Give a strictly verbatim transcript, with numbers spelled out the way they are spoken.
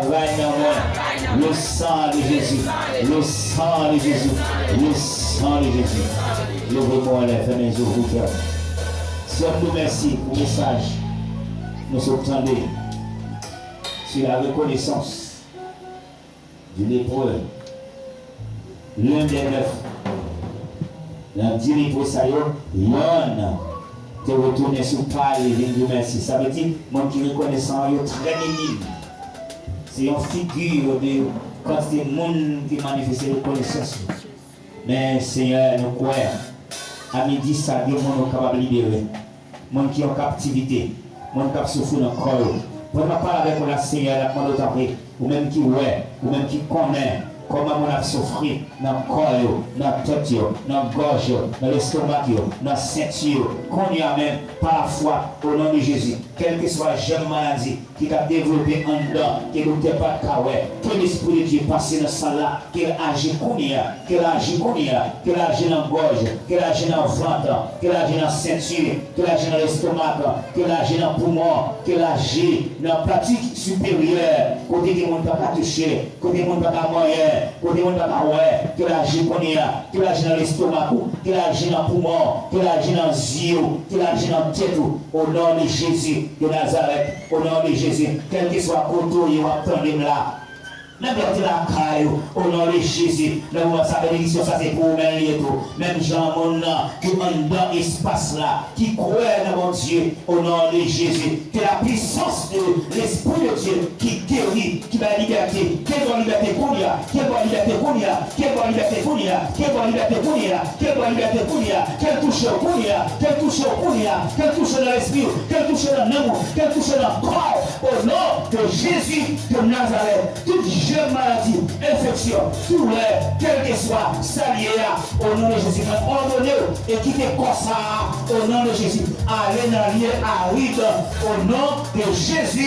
Travay nan mwen. Le sang de Jésus. Le sang de Jésus. Le sang de Jésus. Leve men w anlè, fèmen je w pou frè m. Sè m, nou mèsi pou mesaj nou sot tande sur la reconnaissance du lépreux. L'un des neuf. Nan dis lepre sa yo, yonn te retounen sou pa li, vin di w mèsi. Sa vle di, moun ki rekonesan yo trè minim. Se yon figi de kantite moun ki manifeste rekonesans yo. Men, Senyè, nou kwè, a midi sa, gen moun ou kapab libere. Moun ki an kaptivite, moun k ap soufri nan kò yo. Pandan m ap pale avèk ou la, Senyè, n ap mande w tanpri, ou menm ki wè, ou menm ki konnen kòman moun ap soufri nan kò yo, nan tèt yo, nan gòj yo, nan lestomak yo, nan senti yo, kounye a menm, pa lafwa, o non de Jezi, kèlkeswa jèm maladi ki t ap devlope anndan, ke doktè pa t ka wè, ke Lespri de Dye pase nan sal la, ke l aji kounye a, ke l aji kounye a, ke l aji nan gòj, ke l aji nan vant, ke l aji nan senti, ke l aji nan lestomak, ke l aji nan poumon, ke l aji nan pati siperyè, kote ke moun pa ka touche, kote moun pa ka manyen, kote moun pa ka wè, ke l aji kounye a, ke l aji nan lestomak ou, ke l aji nan poumon, ke l aji nan zye w, ke l aji nan tèt ou, o non de Jezi de Nazarèt, o non de Jezi, kèlkeswa kote w ye w ap tande m la, menm lè w te lakay ou, o non de Jezi, nan moman sa, benediksyon sa se pou ou menm li ye tou, menm jan moun nan ki anndan espas la, ki kwè nan Bondye, o non de Jezi, ke la puissance de l'Esprit de Dieu ki geri, ki bay libète, ke l ba w libète kounye a, ke l ba w libète kounye a, ke l ba w libète kounye a, ke l ba w libète kounye a, ke l ba w libète kounye a, ke l touche w kounye a, ke l touche w kounye a, ke l touche w nan lespri w, ke l touche w nan nanm ou, ke l touche w nan kò w, o non de Jezi de Nazarèt. Tout jèm maladi, enfeksyon, doulè, kèlkeswa sa l ye a, o non de Jezi, mwen òdone w e kite kò sa a, o non de Jezi, ale nan lye arid, o non de Jezi